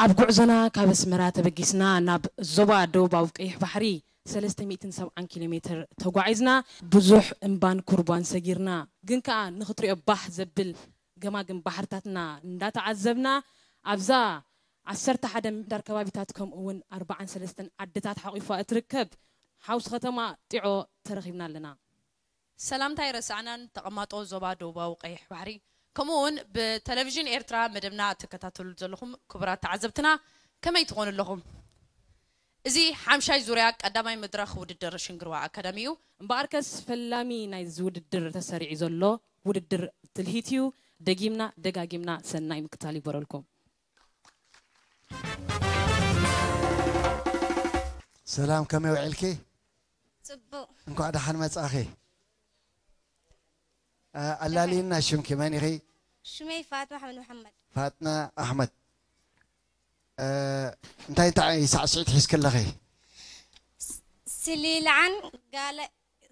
ኣብ ጉዕዞና ካብ ኣስመራ ተበጊስና ናብ ዞባ ደቡባዊ ቀይሕ ባሕሪ ሰለስተ ሚእትን ሰብዓን ኪሎ ሜትር ተጓዒዝና፣ ብዙሕ እምባን ኩርባን ሰጊርና። ግን ከኣ ንኽትሪኦ ባህ ዘብል ገማግም ባሕርታትና እንዳተዓዘብና፣ ኣብዛ ዓሰርተ ሓደ ምሕዳር ከባቢታት ከምኡ እውን ኣርባዓን ሰለስተን ዓድታት ሓቒፋ እትርከብ ሓውሲ ከተማ ጢዖ ተረኺብና ኣለና። ሰላምታ ኣይረሳዕናን ተቐማጦ ዞባ ደቡባዊ ቀይሕ ባሕሪ፣ ከምኡ እውን ብቴሌቪዥን ኤርትራ መደብና እትከታተሉ ዘለኹም ክቡራት ተዓዘብትና፣ ከመይ ትኾኑ ኣለኹም? እዚ ሓምሻይ ዙርያ ቀዳማይ መድረኽ ውድድር ሽንግርዋ ኣካዳሚ እዩ። እምበኣርከስ ፈላሚ ናይዚ ውድድር ተሰሪዑ ዘሎ ውድድር ትልሂት እዩ። ደጊምና ደጋጊምና ሰናይ ምክታል ይግበረልኩም። ሰላም፣ ከመይ ውዒልኪ? ጽቡቕ። እንኳዕ ደሓን መጻእኺ። እ፣ ኣላልይና ሽምኪ፣ መን ኢኺ? ሽመይ ፋጥማ ኣሕመድ መሓመድ። ፋጥና ኣሕመድ። እ፣ እንታይ እንታይ ሳዕስዒት ሒዝኪ ኣለኺ? ስሊልዓን ጋለ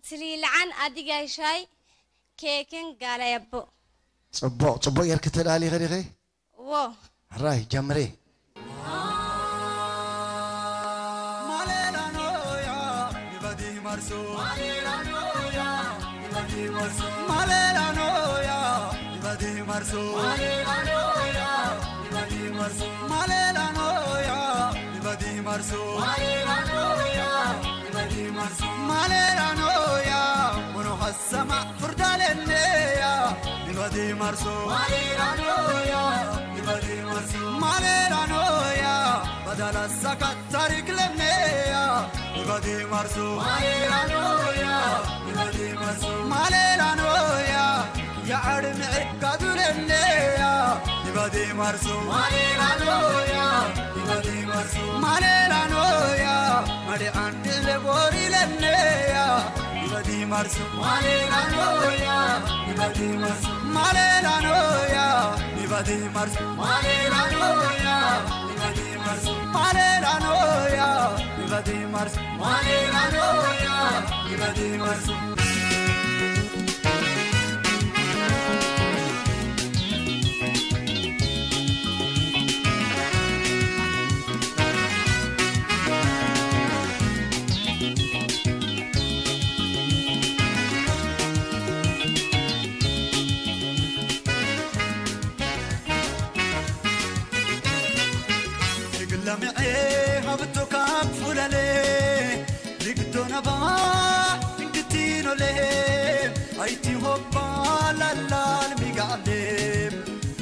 ስሊልዓን ኣዲጋይ ሻይ ኬክን ጋለ ያቦ። ጽቡቕ፣ ጽቡቕ ጌርኪ ተዳሊኺ ዲኺ? እዎ። ሕራይ፣ ጀምሪ። ማሌላኖያ ምኖ ኸሰማዕ ፍርዳለነያ ንባዲ ማርሶ ማሌላኖያ ባዳላሳካ ታሪክ ለምነያ ንባዲ ማርሶ ማሌላኖያ ንባዲ ማርሶ ማሌላኖያ ያዕር ምዕካዱለነያ ንባዲ ማርሶ ማሌላኖያ ንባዲ ማርሶ ማሌላኖያ ማዲ ዓንዲ ለቦሪለነያ ንባዲ ማርሶ ማሌላኖያ ንባዲ ማርሶ ማሌላኖያ ንባዲ ማርሶ ማሌላኖያ ንባዲ ማርሶ ማሌላኖያ ንባዲ ማርሶ ማሌላኖያ ንባዲ ማርሶ ግላምዔ ሃብቶ ካብ ፉለሌ ሊግዶ ነባ እንክቲኖሌ ኣይቲ ሆባ ላላል ሚጋዕሌ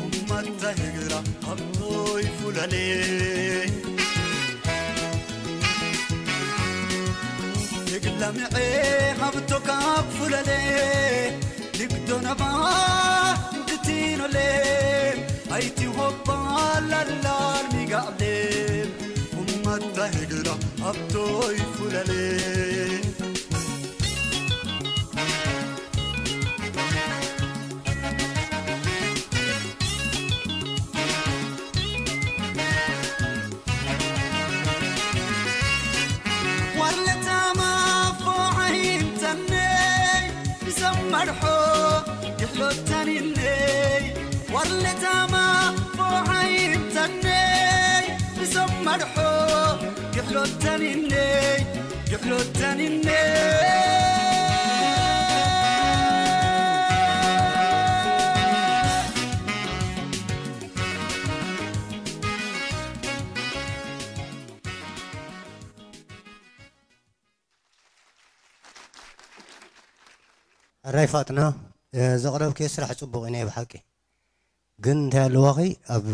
ኡመታ ሄግራ ሃብቶይ ፉለሌ ግላምዔ ሃብቶ ካብ ፉለሌ ሊግዶ ነባ እንክቲኖሌ ኣይቲ ሆባ ላላል ሚጋዕሌ ኡመታ ሄግራ ሃብቶይ ፉለሌ ዋርለታማ ፎዓይንተነይ ብሰመርሖ ይሕሎተኒነይ ዋርለታማ ፎዓይንተነይ ብሰመርሖ ይሕሎተኒነይ ይሕሎተኒነይ ሕራይ ፋጥና፣ ዘቕረብክዮ ስራሕ ጽቡቕ እዩ ናይ ብሓቂ። ግን እንታይ ኣለዋኺ፣ ኣብ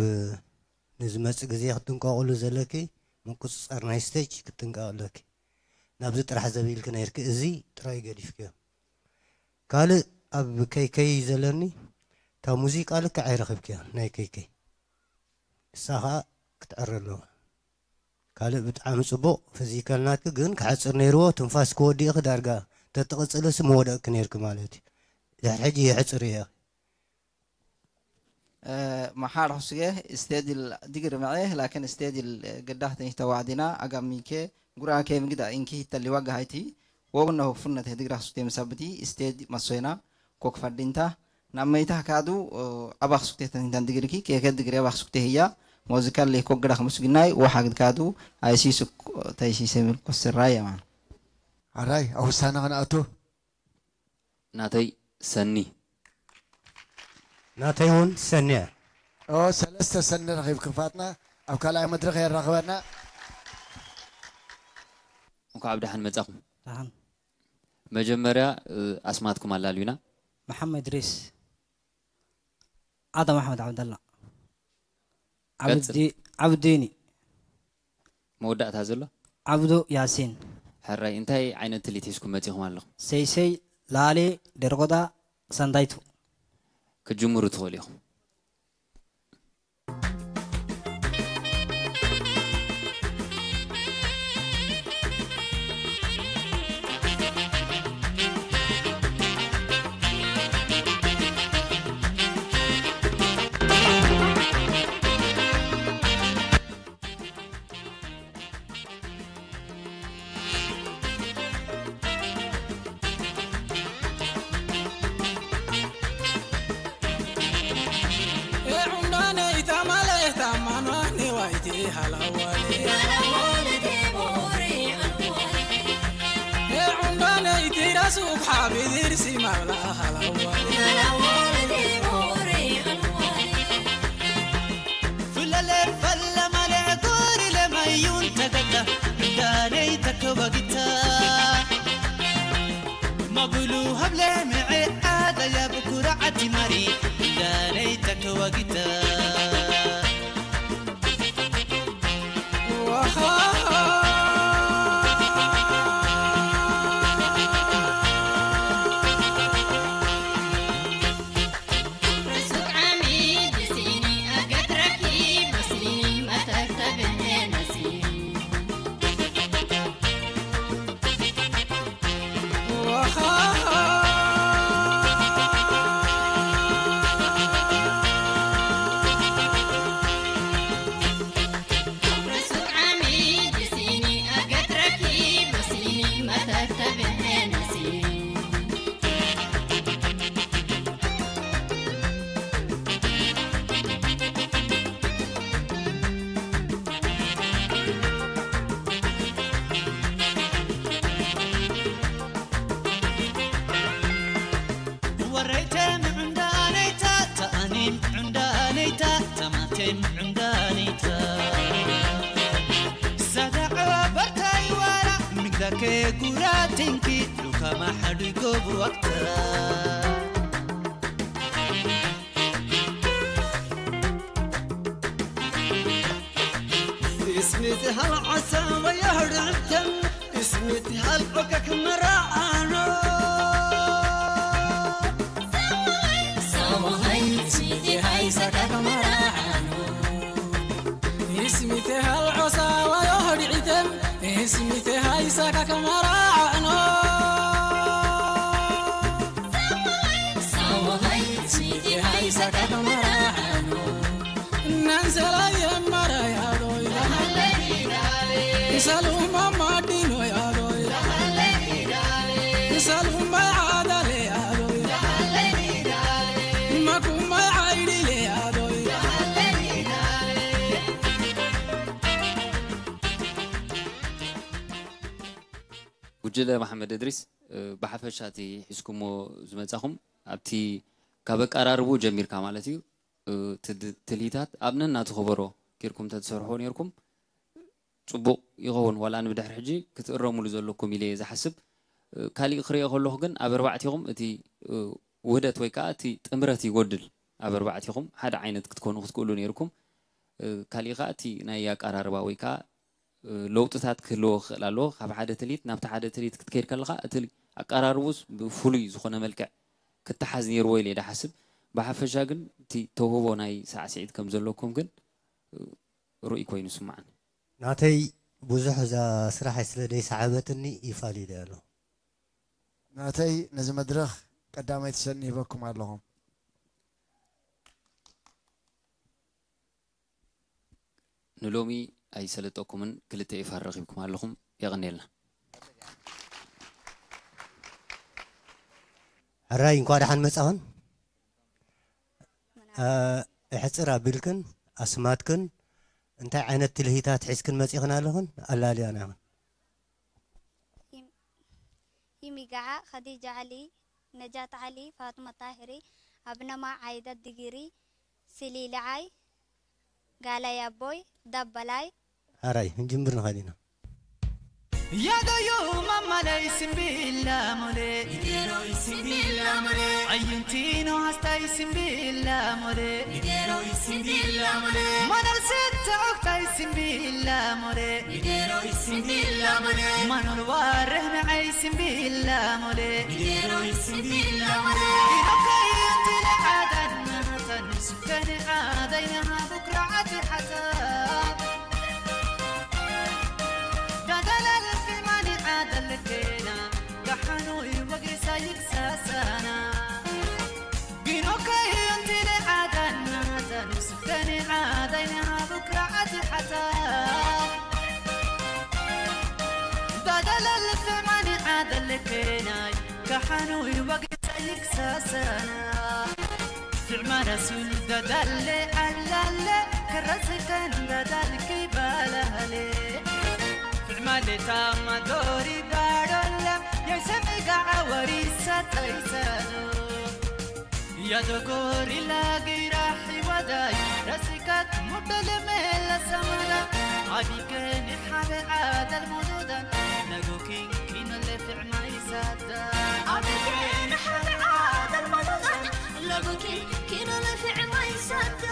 ንዝመጽእ ግዜ ክትጥንቀቕሉ ዘለኪ፣ ምቁጽጻር ናይ ስቴጅ ክትጥንቀቒ ኣለኪ። ናብዚ ጥራሕ ዘቢልኪ ነይርኪ፣ እዚ ጥራይ ገዲፍክዮ። ካልእ ኣብ ከይከይ ዘለኒ፣ እታ ሙዚቃ ልክዕ ኣይረኽብክያ ናይ ከይከይ። ንሳ ኸኣ ክትዕረ ኣለዋ። ካልእ ብጣዕሚ ጽቡቕ ፊዚካል ናትኪ ግን ክሓጽር ነይርዎ ትንፋስ ክወዲእኺ ዳርጋ ተትቕጽልሲ ምወደቕኪ ነይርኪ ማለት እዩ። ድሕሪ ሕጂ የሕጽር እየ። መሓር ሕሱየ ስቴዲል ዲግሪ መዐ ላኪን ስቴዲል ግዳህ ተኒሽ ተዋዕዲና ኣጋሚኬ ጉራኬ ምግዳ ኢንኪ ተሊዋ ጋሃይቲ ወግነሁ ፍነት ዲግራ ሱቴ ምሳብቲ ስቴድ መሶይና ኮክ ፈርዲንታ ናብ መይታ ካዱ ኣባኽ ሱቴ ተኒንታን ዲግሪኪ ኬከ ዲግሪ ኣባኽ ሱቴ ህያ ሞዝካ ለይኮ ግዳ ክምስግናይ ወሓግድካቱ ኣይሲስ ተይሲሰ ምልኮ ስራይ የማን። ኣራይ ኣብ ውሳነ ክንኣቱ ናተይ ሰኒ ናተይ እውን ሰኒ እያ። ኦ ሰለስተ ሰኒ ረኺብክም ፋጥና ኣብ ካልኣይ መድረኽ የራኽበና። እንኳዕ ብደሓን መጻኹም። ደሓን መጀመርያ እ፣ ኣስማትኩም ኣላልዩና። መሓመድ ድሪስ ኣደም ኣሕመድ ዓብደላ ቀጽል። ዓብዲ- ዓብዲኒ መወዳእታ ዘሎ ዓብዱ ያሲን ሕራይ እንታይ ዓይነት ትሊት ሒዝኩም መጺኹም ኣለኹም? ሰይሰይ ላሌ ደርጎዳ ሰንዳይቱ ክጅምሩ ትኽእሉ ኢኹም። ፍለለ ፈለማለ ጎሪ ለማዩን ተገዳ እንዳነይ ተከወግታ ማብሉ ሀብለ ምዐ ዓደያ ብኩራዓቲ ማሪ እንዳነይ ተከወግታ ጉጅለ መሓመድ እድሪስ ብሓፈሻ እቲ ሒዝኩሞ ዝመጻኹም ኣብቲ ካብ ኣቀራርቡ ጀሚርካ ማለት እዩ ትልሂታት ኣብ ነናቱ ከበሮ ጌርኩም ተትሰርሕዎ ኔርኩም ጽቡቕ ይኸውን ዋላ ንብድሕሪ ሕጂ ክትእረሙሉ ዘለኩም ኢለ እየ ዝሓስብ ካሊእ ክሪኦ ከለኹ ግን ኣብ ኣርባዕቲኹም እቲ ውህደት ወይ ከዓ እቲ ጥምረት ይጎድል ኣብ ኣርባዕቲኹም ሓደ ዓይነት ክትኮኑ ክትክእሉ ኔርኩም ካሊእ ከዓ እቲ ናይ ኣቀራርባ ወይ ከዓ ለውጥታት ክህልዎ ክኽእል ኣለዎ ካብ ሓደ ትልሂት ናብቲ ሓደ ትልሂት ክትከይድ ከለኻ እቲ ኣቀራርቡስ ብፍሉይ ዝኾነ መልክዕ ክተሓዝ ኔርዎ ኢለ ዳሓስብ ብሓፈሻ ግን እቲ ተውህቦ ናይ ሳዕስዒት ከም ዘለኩም ግን ርኡይ ኮይኑ ይስምዓኒ። ናተይ ብዙሕ እዛ ስራሐይ ስለ ደይሰዓበትኒ ይፋል ኢለ ኣሎ። ናተይ ነዚ መድረኽ ቀዳመይቲ ሰኒ ሂበኩም ኣለኹ። ንሎሚ ኣይሰለጠኩምን ክልተ ኤፋር ረኺብኩም ኣለኹም የቐንየልና። ሕራይ እንኳ ደሓን መጻኹን። እሕጽር ኣቢልክን ኣስማትክን እንታይ ዓይነት ትልሂታት ሒዝክን መጺኽን ኣለኽን? ኣላልያና ይኹን። ይም- ይሚጋዓ፣ ኸዲጃ ዓሊ፣ ነጃት ዓሊ፣ ፋጡማ ጣሂሪ፣ ኣብነማ ዓይደት ድጊሪ፣ ስሊልዓይ፣ ጋላይ ኣቦይ፣ ዳበላይ፣ ሓራይ ክንጅምር ንኽእል ኢና። ያዶዩ ማማለይ ስምቢላ ሞሌ፣ ኣዩንቲኖ ሃስታይ ስምቢላ ሞሌ፣ ማናል ስተ ኦክታይ ስምቢላ ሞሌ፣ ማኑል ዋርህ ንዓይ ስምቢላ ሞሌ፣ ኢኖከይ እንቲለ ዓዳን ናሃታን ስከኒ ዓዳይ ናሃ ቡክራ ዓዲ ሓታ ዳዳላል ፊማኒ ዓደል ኬና ጋሓኑ ይወግሪሳ ይክሳሳና ጊኖከይ እንቲለ ዓዳን ናሃታን ስከኒ ዓዳይ ናሃ ቡክራ ዓዲ ሓታ ዳዳላል ፊማኒ ዓደል ኬናይ ጋሓኑ ይወግሪሳ ይክሳሳና ፊዕማና ሱን ዳዳለ ዓላለ ከረስከን ዳዳልኪ ባላለ ፊዕማሌ ታማ ዶሪ ባዶለ የሰሚጋ ዓወሪ ሳጠይሰሉ ያዶ ጎሪላ ጊራ ሒዋዳይ ረሲካት ሙደለ ሜለ ሰማዳ ዓቢከን ሓበ ዓደል ሙዱዳን ነጎኪን ኪኖለ ፊዕማይ ሳዳ ዓቢከን ሓበ ዓደል ሙዱዳን ነጎኪን ኪኖለ ፊዕማይ ሳዳ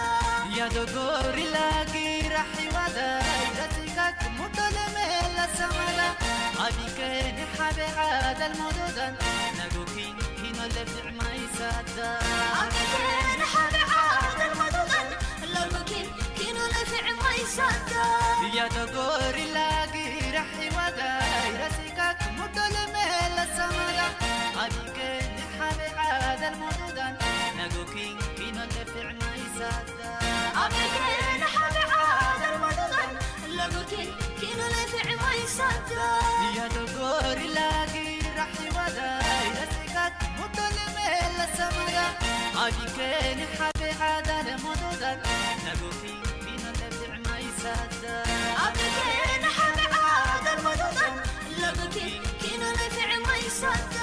ያዶ ጎሪላ ጊራ ሒዋዳይ ረሲካት ሙደለ ሜለ ሰማዳ ዓቢከን ሓበ ዓደል ሙዱዳን ነጎኪን ኪኖለ ፊዕማይ ሳዳ ዓቢከን ሓበ ዓደል ሙዱዳን ነጎኪን ኪኖለ ፊዕማይ ሳዳ ያዶ ጎሪላ ጊራ ሒዋዳይ ረሲካት ሙደለ ሜለ ሰማዳ ዓቢከን ሓበ ዓደል ሙዱዳን ነጎኪን ኪኖለ ፊዕማይ ሳዳ ዓቢከን ሓበ ዓደል ሙዱዳን ነጎኪን ኪኖለ ፊዕማይ ሳዳ ያዶ ጎሪላ ጊራ ሒዋዳይ ረሲካት ሙደለ ሜለ ሰማዳ ዓቢከን ሓበ ዓደል ሙዱዳን ነጎኪን ኪኖለ ፊዕማይ ሳዳ ዓቢከን ሓበ ዓደል ሙዱዳን ነጎኪን ኪኖለ ፊዕማይ ሳዳ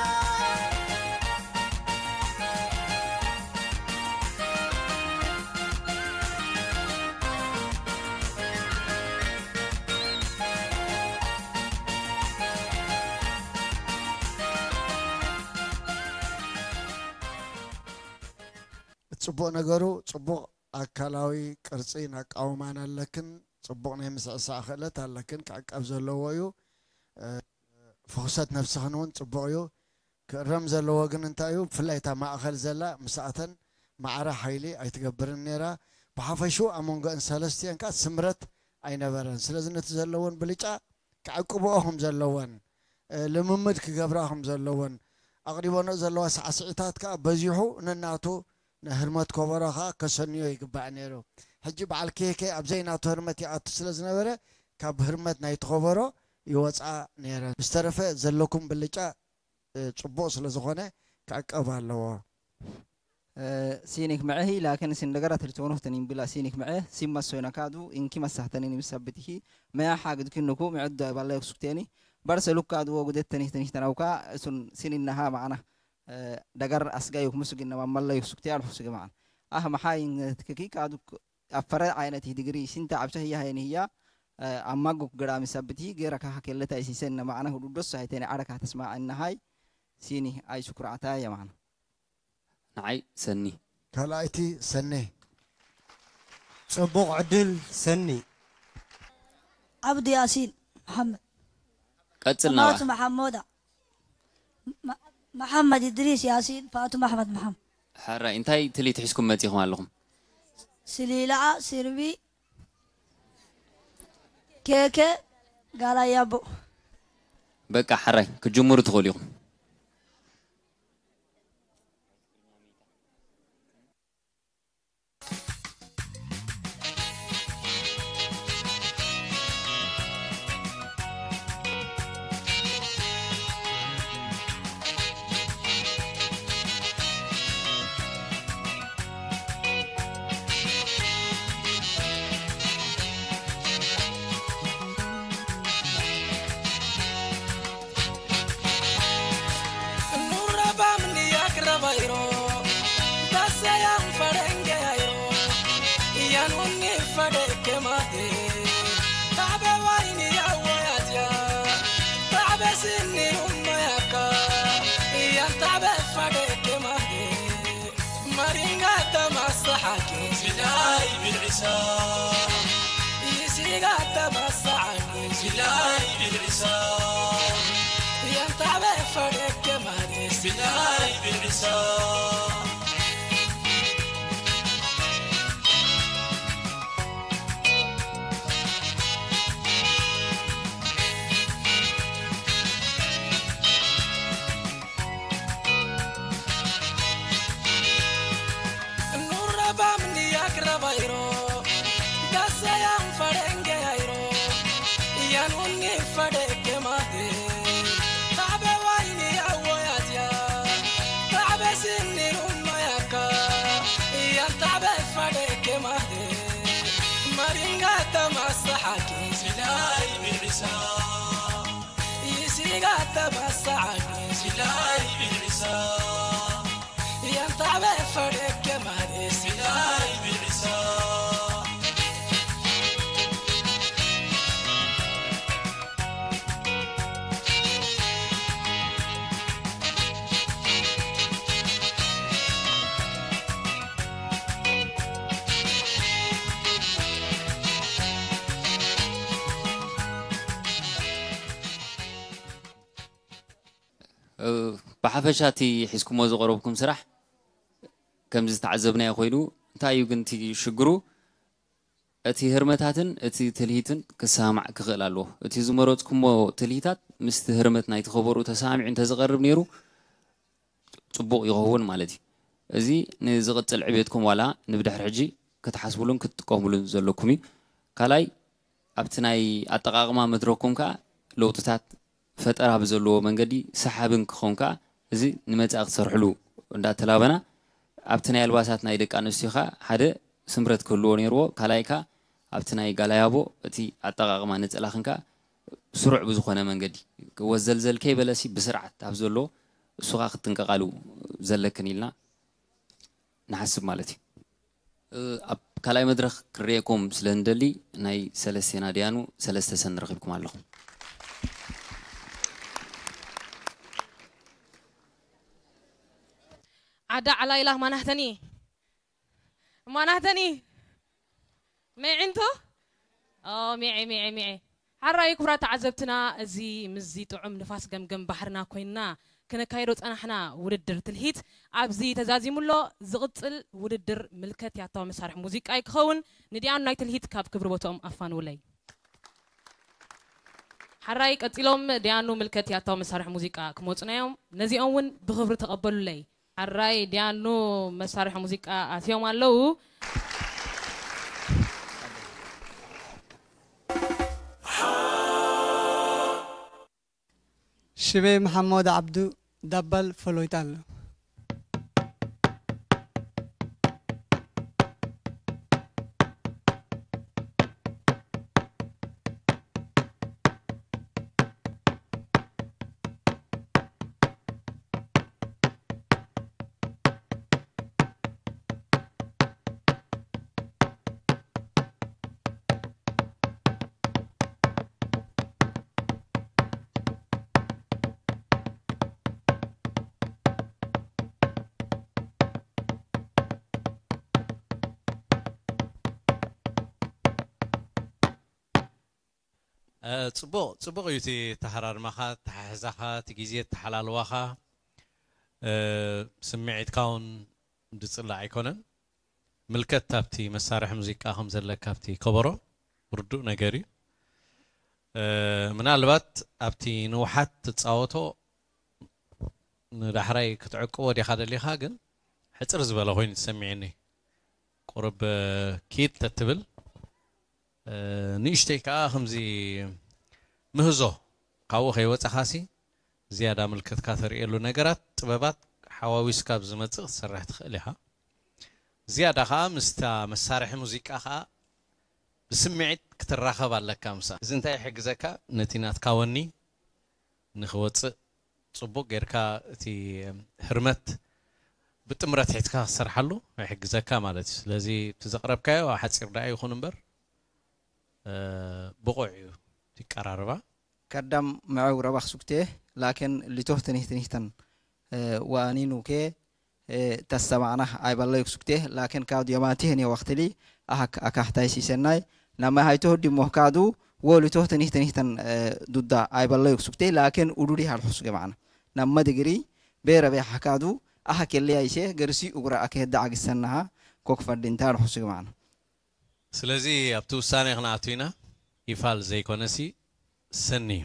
እቲ ጽቡቕ ነገሩ ጽቡቕ ኣካላዊ ቅርጺን ኣቃውማን ኣለክን፣ ጽቡቕ ናይ ምስዕሳዕ ክእለት ኣለክን፣ ክዕቀብ ዘለዎ እዩ። እ፣ ፍኹሰት ነብስኽን እውን ጽቡቕ እዩ። ክእረም ዘለዎ ግን እንታይ እዩ? ብፍላይ እታ ማእኸል ዘላ ምስኣተን ማዕረ ሓይሊ ኣይትገብርን ነይራ። ብሓፈሽኡ ኣብ መንጎአን ሰለስቲአን ከኣ ስምረት ኣይነበረን። ስለዚ ነቲ ዘለወን ብልጫ ክዕቅብኦ ከም ዘለወን፣ እ፣ ልምምድ ክገብራ ከም ዘለወን፣ ኣቕሪበንኦ ዘለዋ ሳዕስዒታት ከኣ በዚሑ ነናቱ ንህርመት ኮበሮ ከኣ ከሰንዮ ይግባእ ነይሩ። ሕጂ በዓል ኬኬ ኣብ ዘይናቱ ህርመት ይኣቱ ስለ ዝነበረ ካብ ህርመት ናይቲ ኮበሮ ይወጻ ነይረን። ብዝተረፈ ዘለኩም ብልጫ፣ እ፣ ጽቡቕ ስለ ዝኾነ ክዕቀብ ኣለዎ። Sinik mecehi laakiin isin dagara tirtoonuf taniin bila sinik mece simma soyna kaadu inki masah taniin misabitihi mea hagid kinnuku mecudda balla yuksukteni barse lukkaadu wogudet tanih tanih tanauka sun sinin naha maana dagar asga yuk musuginna mamalla yuksukte alfu sugi maana ah maha in kiki kaadu affare aynati digri sinta absa hiya hayni hiya amma guk gara misabitihi gera ka hakelleta isisen na maana hudu dossa haytene araka tasma annahay sini ay sukrata ya maana ንዓይ ሰኒ። ካልኣይቲ ሰኔ። ጽቡቕ ዕድል ሰኒ። ዓብዱ ያሲን መሓመድ። ቀጽል ናባኻ። ማቱ መሓሞዳ። መ- መሓመድ እድሪስ ያሲን ፋቱማ ኣሕመድ መሓመድ። ሕራይ እንታይ ትልሂት ሒዝኩም መጺኹም ኣለኹም? ስሊላኣ ስርቢ ኬኬ ጋላ ያቦ። በቃ ሕራይ ክትጅምሩ ትኽእሉ ኢኹም። Sa'an silai bilisa. Yang tabe fare ke mare silai bilisa. Nurra bamni akrabairo. Dasayan farenge airo. Yan unni fare ke mate. Tabe waini awoyatia. Tabe sinni ummayaka. Yan tabe fare ke mate. Maringa tamasa haki. Silai bilisa. Isiga tamasa haki. Silai bilisa. Yang tabe fare ke mare silai bilisa. ብሓፈሻ እቲ ሒዝኩሞ ዝቐረብኩም ስራሕ ከምዚ ዝተዓዘብናዮ ኮይኑ፣ እንታይ እዩ ግን እቲ ሽግሩ? እቲ ህርመታትን እቲ ትልሂትን ክሰማማዕ ክኽእል ኣለዎ። እቲ ዝመረጽኩሞ ትልሂታት ምስቲ ህርመት ናይቲ ከበሮ ተሰማሚዑ እንተዝቐርብ ነይሩ ጽቡቕ ይኸውን ማለት እዩ። እዚ ንዝቕጽል ዕቤትኩም ዋላ ንብድሕሪ ሕጂ ክትሓስብሉን ክትጥቀምሉን ዘለኩም እዩ። ካልኣይ ኣብቲ ናይ ኣጠቓቕማ መድረኩም ከኣ ለውጥታት ፈጠራ ብዘለዎ መንገዲ ሰሓብን ክኸውን ከኣ እዚ ንመጻኢ ክትሰርሕሉ እንዳተላበና ኣብቲ ናይ ኣልባሳት ናይ ደቂ ኣንስትዮ ከኣ ሓደ ስምረት ክህልዎ ነይርዎ። ካልኣይ ከኣ ኣብቲ ናይ ጋላያቦ እቲ ኣጠቓቕማ ነጸላኽን ከኣ ስሩዕ ብዝኾነ መንገዲ ወዘልዘል ከይበለሲ ብስርዓት ኣብ ዘሎ እሱ ከኣ ክትጥንቀቓሉ ዘለክን ኢልና ንሓስብ ማለት እዩ። ኣብ ካልኣይ መድረኽ ክርእየኩም ስለ እንደሊ ናይ ሰለስቴና ድያኑ ሰለስተ ሰኒ ረኺብኩም ኣለኹም። ዓዳ ዓላይላ ማናህተኒ ማናህተኒ ሚዒ እንቶ ሚዒ ሚዒ ሚዒ ሓራይ ክቡራት ተዓዘብትና፣ እዚ ምስዚ ጥዑም ንፋስ ገምገም ባሕርና ኮይንና ክነካይዶ ጸናሕና ውድድር ትልሂት ኣብዚ ተዛዚሙ ኣሎ። ዝቕጽል ውድድር ምልከት ያታዊ መሳርሒ ሙዚቃ እዩ ክኸውን። ንዲያኑ ናይ ትልሂት ካብ ክብሪ ቦትኦም ኣፋንውለይ። ሓራይ ቀጺሎም ዲያኑ ምልከት ያታዊ መሳርሒ ሙዚቃ ክመጹና እዮም። ነዚኦም እውን ብኽብሪ ተቐበሉለይ። ሓራይ ዲያኑ መሳርሒ ሙዚቃ ኣትዮም ኣለዉ። ሽመይ መሓመድ ዓብዱ ዳባል ፈሎይታ ኣሎ። ጽቡቕ ጽቡቕ እዩ እቲ ተሃራርማኻ፣ ተሓሕዛኻ፣ እቲ ግዜ ተሓላልዋኻ፣ ስምዒትካ እውን ዝጽላእ ኣይኮነን። ምልከት ኣብቲ መሳርሒ ሙዚቃ ከም ዘለካ ኣብቲ ከበሮ ርዱእ ነገር እዩ። ምናልባት ኣብቲ ንውሓት ትጻወቶ ንዳሕራይ ክትዕቅቦ ዲኻ ደሊኻ፣ ግን ሕጽር ዝበለ ኮይኑ ተሰሚዕኒ። ቁርብ ኪድ ተትብል ንእሽተይ ከኣ ከምዚ ምህዞ ካብኡ ከይወጻኻሲ ዝያዳ ምልከትካ ተርእየሉ ነገራት ጥበባት ሓዋዊስካ ብዝመጽእ ክትሰርሕ ትኽእል ኢኻ። ዝያዳ ከኣ ምስታ መሳርሒ ሙዚቃ ከኣ ብስምዒት ክትራኸብ ኣለካ ምሳ። እዚ እንታይ ይሕግዘካ? ነቲ ናትካ ወኒ ንኽወጽእ ጽቡቕ ጌርካ እቲ ህርመት ብጥምረት ሒዝካ ክትሰርሓሉ ይሕግዘካ ማለት እዩ። ስለዚ እቲ ዘቕረብካዮ ኣብ ሓጺር ደኣ ይኹን እምበር ብቑዕ እዩ እቲ ቀራርባ። ከዳም መዐው ረባኽ ሱክቴ ላኪን ሊቶህ ትኒህ ትኒህተን ዋኒኑ ኬ ተሰማዕና ኣይበለዩክ ሱክቴ ላኪን ካብ ዮማቲህ ኔ ወክትሊ ኣሃክ ኣካህታይ ሲሰናይ ናማይ ሃይቶህ ዲሞህ ካዱ ወሉቶ ትኒህ ትኒህተን ዱዳ ኣይበለዩ ክሱብቴ ላኪን ኡዱዲ ሃልሑስ ገማዕና ናመ ድግሪ ቤረቤ ሓካዱ ኣሃ ኬለያ ይሴ ገርሲ ኡጉራ ኣከሄዳ ዓግሰናሃ ኮክፈርድ እንታ ሃልሑስ ገማዕና። ስለዚ ኣብቲ ውሳኔ ክንኣቱ ኢና። ይፋል ዘይኮነሲ ሰኒ እዩ።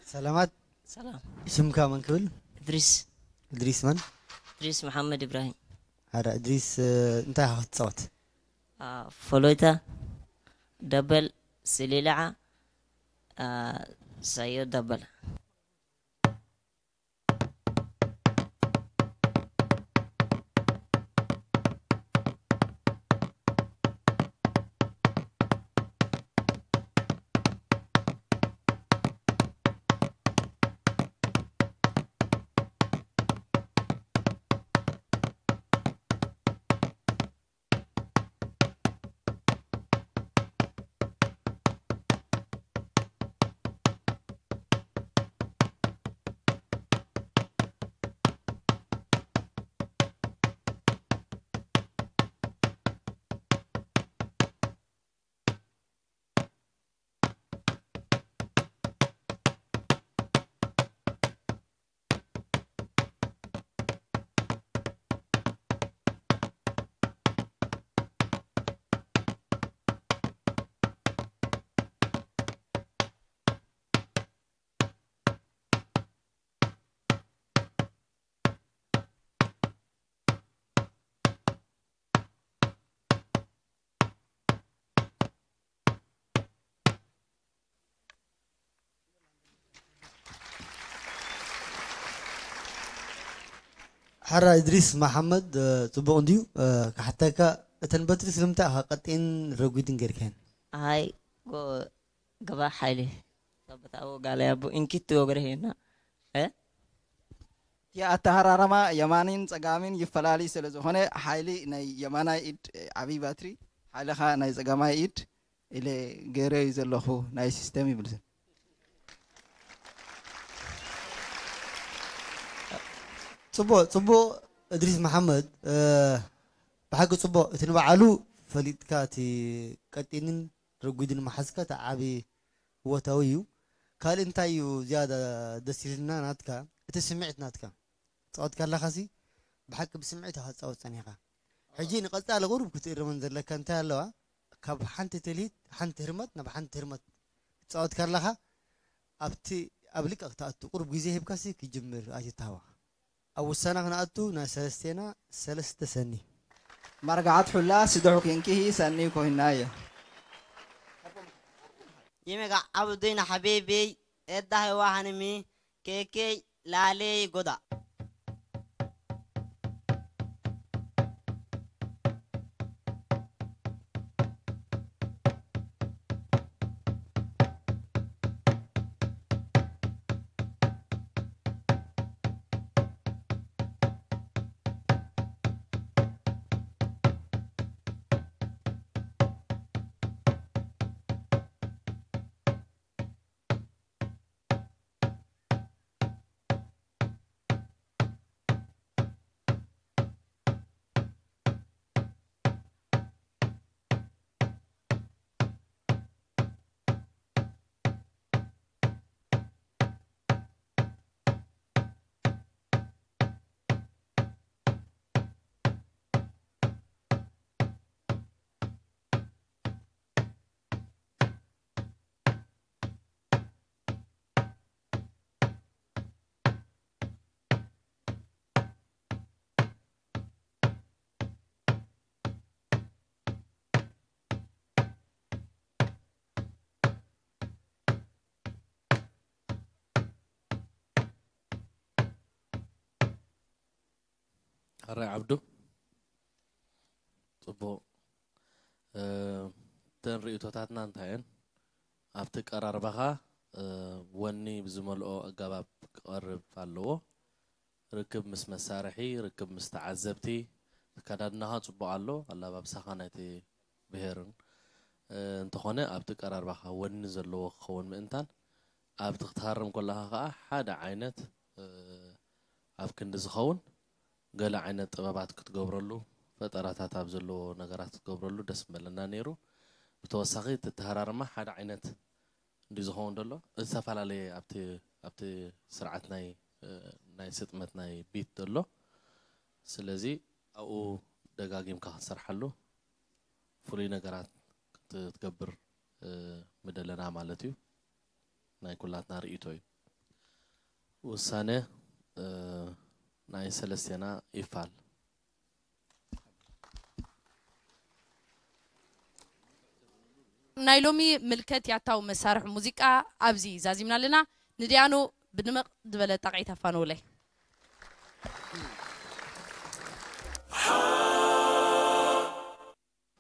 ሰላማት። ሰላም። ሽምካ መን ክብል? እድሪስ። እድሪስ መን? እድሪስ መሓመድ ኢብራሂም። ሓደ እድሪስ እንታይ ኢኻ ክትፃወት? ፎሎይታ፣ ደበል፣ ስሊልዓ፣ ሳዮ ደበል። ሓራ እድሪስ መሓመድ ጽቡቕ እንድዩ። ክሓተካ እተን በትሪ ስለምንታይ ኢኻ ቀጢን ረጒድን ጌርካየን? ኣይ ጎ- ገባ ሓይሊ ሰበታዊ ጋላ ያቡ እንኪት ትወግረሄና እ እቲ ኣተሃራረማ የማኒን ጸጋሚን ይፈላለይ ስለ ዝኾነ ሓይሊ ናይ የማናይ ኢድ ዓብይ ባትሪ ሓይልኻ ናይ ጸጋማይ ኢድ ኢለ ገይረዩ ዘለኹ ናይ ሲስተም ይብል። ጽቡቕ ጽቡቕ እድሪስ መሓመድ ብሓቂ ጽቡቕ እቲ ንባዕሉ ፈሊጥካ እቲ ቀጢንን ረጒድን መሓዝካ እቲ ዓቢ እወታዊ እዩ። ካልእ እንታይ እዩ ዝያዳ ደስ ኢልና ናትካ እቲ ስምዒት ናትካ ጻወት ካለኻሲ ብሓቂ ብስምዒት ኢኻ ትጻወት ጸኒሕካ። ሕጂ ንቐጻሊ ቁሩብ ክትእረመን ዘለካ እንታይ ኣለዋ ካብ ሓንቲ ትልሂት ሓንቲ ህርመት ናብ ሓንቲ ህርመት ትጻወት ካለኻ ኣብቲ ኣብ ልቀ ክትኣቱ ቁሩብ ግዜ ሂብካሲ ክጅምር ኣይትታወኽ። ኣብ ውሳነ ክንኣቱ ናይ ሰለስቴና ሰለስተ ሰኒ። ማርጋዓት ሑላ ስደሑ ኪንኪሂ ሰኒ ኮይና እየ። ይመጋ ዓብዱይና ሓቤቤይ ኤዳ ህዋ ሃንሚ ኬኬይ ላለይ ጎዳ። ሕራይ ዓብዱ። ጽቡቕ። እተን ርእይቶታትና እንታይ እየን? ኣብቲ ቀራርባኻ ወኒ ብዝመልኦ ኣገባብ ክቐርብ ኣለዎ። ርክብ ምስ መሳርሒ፣ ርክብ ምስ ተዓዘብቲ፣ ኣከዳድናኻ ጽቡቕ ኣሎ፣ ኣላባብሳኻ ናይቲ ብሄርን፣ እ፣ እንተኾነ ኣብቲ ቀራርባኻ ወኒ ዘለዎ ክኸውን ምእንታን፣ ኣብቲ ክትሃርም ከለኻ ኸኣ ሓደ ዓይነት፣ እ፣ ኣብ ክንዲ ዝኸውን ገለ ዓይነት ጥበባት ክትገብረሉ፣ ፈጠራታት ኣብ ዘለዎ ነገራት ክትገብረሉ ደስ ምበለና ነይሩ። ብተወሳኺ እቲ ኣተሃራርማ ሓደ ዓይነት እንድዩ ዝኸውን ዘሎ። ዝተፈላለየ ኣብቲ፣ ኣብቲ ስርዓት ናይ፣ እ፣ ናይ ስጥመት ናይ ቢት ዘሎ። ስለዚ ኣብኡ ደጋጊምካ ክትሰርሓሉ ፍሉይ ነገራት ክትገብር፣ እ፣ ምደለና ማለት እዩ። ናይ ኩላትና ርእይቶ እዩ። ውሳነ፣ እ፣ ናይ ሰለስቴና ይፋል። ናይ ሎሚ ምልከት ያታዊ መሳርሒ ሙዚቃ ኣብዚ ዛዚምና ኣለና። ንዲያኑ ብድምቕ ዝበለ ጣቕዒት ኣፋንውለይ።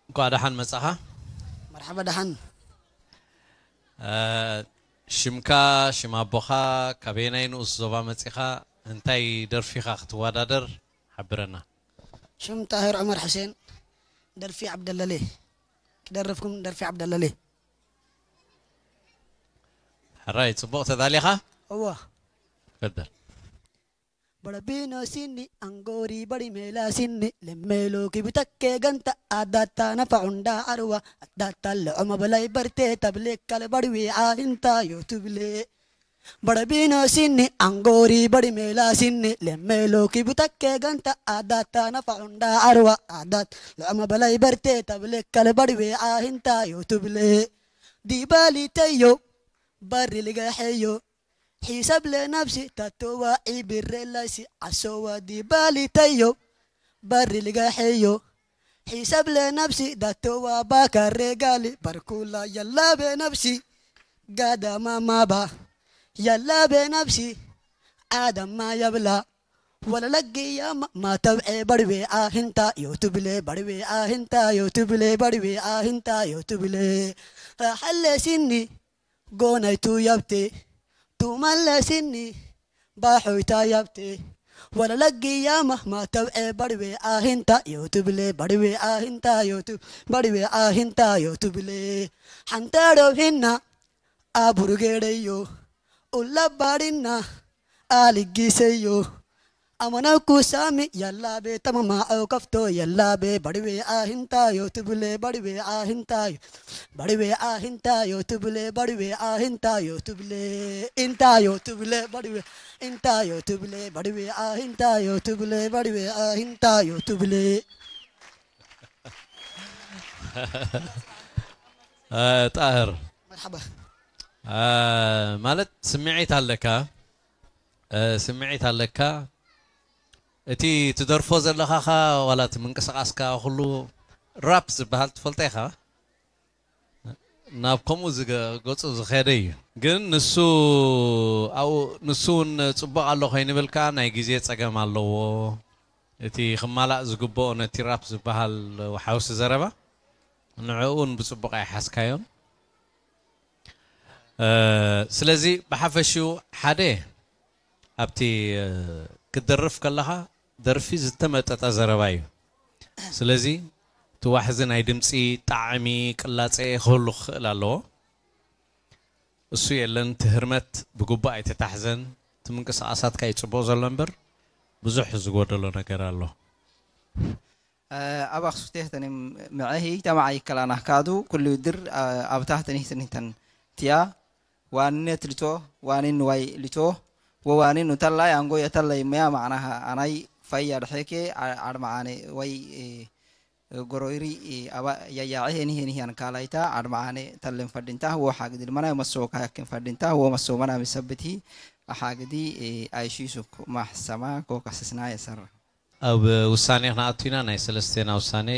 እንኳዕ ደሓን መጻኻ። መርሓባ ደሓን። እ፣ ሽምካ፣ ሽም ኣቦኻ፣ ካበየናይ ንኡስ ዞባ መጺኻ፣ እንታይ ደርፊኻ ክትወዳደር ሓብረና። ሽም ጣህር ዑመር ሕሴን፣ ደርፊ ዓብደለሌ። ክደርፍኩም ደርፊ ዓብደለሌ። ሕራይ፣ ጽቡቕ ተዳሊኻ? እወ። ቀደል። Barabino sinni, angori bari mela sinni, lemmelo kibutake ganta, adata na faunda arwa, adata le oma balai barte, table kal bari we ahinta yo tubile. Barabino sinni, angori bari mela sinni, lemmelo kibutake ganta, adata na faunda arwa, adat le oma balai barte, table kal bari we ahinta yo tubile. Di bali teyo, bari liga heyo, Hisab le nafsi tatowa ibirre lasi asowa di bali tayo. Barri liga heyo. Hisab le nafsi datowa bakare gali barkula yalla be nafsi. Gada mama ba. Yalla be nafsi. Adam ma yabla. Wala lagi ya ma, ma tab'e barwe ahinta yo tubile barwe ahinta yo tubile barwe ahinta yo tubile. Halle sinni. Gonay tu yabte, tu malle sinni, ba hoyta yabte. Wala lagi ya mahma taw e barwe ahinta yo tubile, barwe ahinta yo tu, barwe ahinta yo tubile. Hantaro hinna, aburgere yo, ulla barinna, aligise yo. Amana kusami yalla be tamama au kafto yalla be barwe ahinta yo tubule barwe ahinta yo barwe ahinta yo tubule barwe ahinta yo tubule inta yo tubule barwe inta yo tubule barwe ahinta yo tubule barwe ahinta yo tubule. እ፣ ጣህር፣ መርሓባ። እ፣ ማለት ስምዒት ኣለካ፣ እ፣ ስምዒት ኣለካ። እቲ ትደርፎ ዘለኻኻ ዋላ እቲ ምንቅስቓስካ ኩሉ ራፕ ዝበሃል ትፈልጦ ኢኻ። ናብ ከምኡ ዝገ-፣ ገጹ ዝኸደ እዩ። ግን ንሱ ኣብኡ፣ ንሱ እውን ጽቡቕ ኣሎ ኮይንብልካ ናይ ግዜ ጸገም ኣለዎ። እቲ ክማላእ ዝግብኦ ነቲ ራፕ ዝበሃል ወሓውሲ ዘረባ ንዕኡ እውን ብጽቡቕ ኣይሓዝካዮን። እ፣ ስለዚ ብሓፈሽኡ ሓደ ኣብቲ፣ እ፣ ክትደርፍ ከለኻ ደርፊ ዝተመጠጠ ዘረባ እዩ። ስለዚ እቲ ዋሕዚ ናይ ድምጺ ጣዕሚ፣ ቅላጼ ክህሉ ክኽእል ኣለዎ። እሱ የለን፣ እቲ ህርመት ብግቡእ ኣይተታሕዘን። እቲ ምንቅስቓሳትካ እዩ ጽቡቕ ዘሎ እምበር ብዙሕ ዝጎደሎ ነገር ኣሎ። እ፣ ኣብ ኣኽሱቴ ተንም ምዐሂ ተማዓ ይከላና ካዱ ኩሉ ድር፣ እ፣ ኣብ ታህተኒ ትንተን ትያ ዋንነት ልቶ ዋኒን ዋይ ልቶ ወዋኒን ተላይ ኣንጎ የተላይ መያ ማዕናሃ ኣናይ ፈያ ድሐኬ ዓ-፣ ዓድመዓነ ወይ፣ እ፣ ጎሮይሪ፣ እ፣ ኣባ ያያዐ ሄኒ ሄኒ ያን ካላይታ ዓድመዓነ ተልን ፈድንታ ወ ሓግዲ ልመናይ መሶ ካያክን ፈድንታ ወ መሶ መና ምሰብቲ ሓግዲ፣ እ፣ ኣይሺሱክ ማሕሰማ ኮ ከስስና የሰራ። ኣብ ውሳኔ ክንኣቱ ኢና። ናይ ሰለስቴና ውሳኔ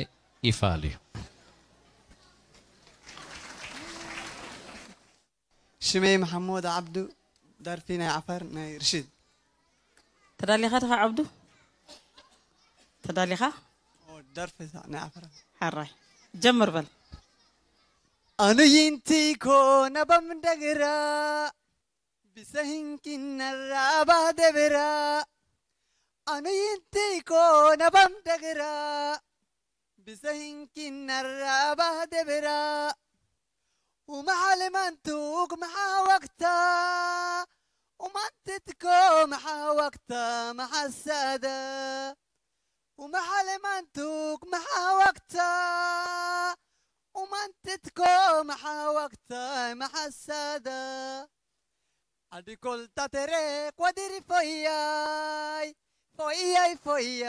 ይፋል እዩ። ሽመይ መሓሙድ ዓብዱ፣ ደርፊ ናይ ዓፈር ናይ ርሽድ። ተዳሊኻ ዲኻ ዓብዱ? ተዳሊኻ? ኦ፣ ደርፊ ናይ ዓፈር። ሓራይ። ጀምር በል። ኣኑ ይንቲ ኮነ በምደግራ፣ ብሰሂንኪነራ ባደብራ፣ ኣነ ይንቲኮ ነባም ደግራ ብዘይንኪ ነራ ባህ ደብራ። ومحل منتوك محاوكتا، ومنتتكو محاوكتا محسادة. ومحل منتوك محاوكتا، ومنتتكو محاوكتا محسادة. ኣዲኮል ታተሬ ኳዲሪ ፎያይ፣ ፎያይ ፎያ።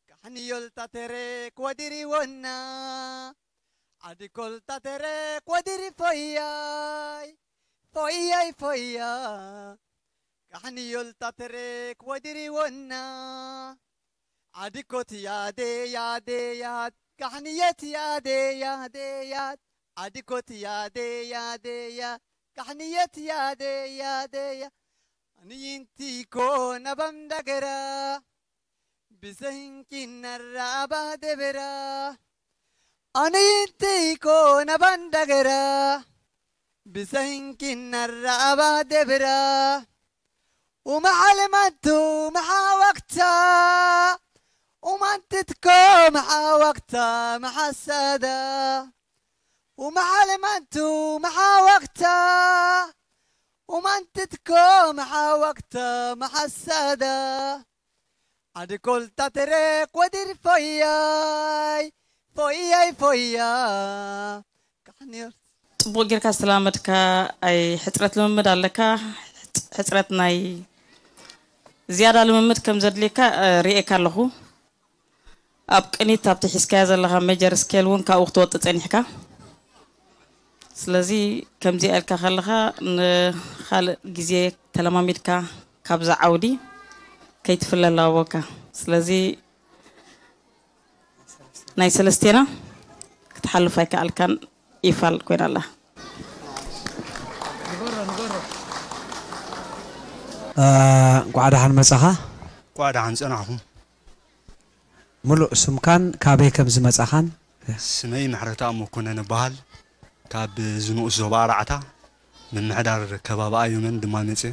ካሕንዮል ታተሬ ኳዲሪ ወና። ኣዲኮል ታተሬ ኳዲሪ ፎያይ፣ ፎያይ ፎያ። ካሕንዮል ታተሬ ኳዲሪ ወና። ኣዲኮት ያዴ ያዴ ያድ፣ ካሕንየት ያዴ ያዴ ያድ። ኣዲኮት ያዴ ያዴ ያድ፣ ካሕንየት ያዴ ያዴ ያድ። ኣንይንቲኮ ነባም ዳገራ፣ ብዘይንኪ ነራ ኣባ ደበራ። ኣንይንቲኮ ነባን ዳገራ፣ ብዘይንኪ ነራ ኣባ ደበራ። ومحل منتو محاوكتا، ومنتتكو محاوكتا محسدا. ومحل منتو محاوكتا، ومنتتكو محاوكتا محسدا. ኣድኮል ታተሬ ቆዲር ፎያይ፣ ፎያይ ፎያ። ካሕንዮል ጽቡቕ ጌርካ ዝተላመድካ፣ ኣይ ሕጽረት ልምምድ ኣለካ። ሕጽ-፣ ሕጽረት ናይ ዝያዳ ልምምድ ከም ዘድልየካ፣ እ፣ ርእየካ ኣለኹ። ኣብ ቅኒት ኣብቲ ሒዝካዮ ዘለኻ ሜጀር ስኬል እውን ካብኡ ክትወጽእ ጸኒሕካ። ስለዚ ከምዚኣ ኢልካ ከለኻ ንኻልእ ግዜ ተለማሚድካ ካብዛ ዓውዲ ከይትፍለ ኣለዎካ። ስለዚ ናይ ሰለስቴና ክትሓልፍ ኣይከኣልካን። ይፋል ኮይና ኣላ። እ፣ እንኳዕ ደሓን መጻኻ። እንኳዕ ደሓን ጸናሕኩም። ምሉእ ስምካን ካበይ ከም ዝመጻኻን? ስመይ ምሕረተኣብ መኮነን እበሃል። ካብ ዝንኡስ ዞባ ኣርዓታ ምምሕዳር ከባቢ ኣዩመን ድማ መጽየ።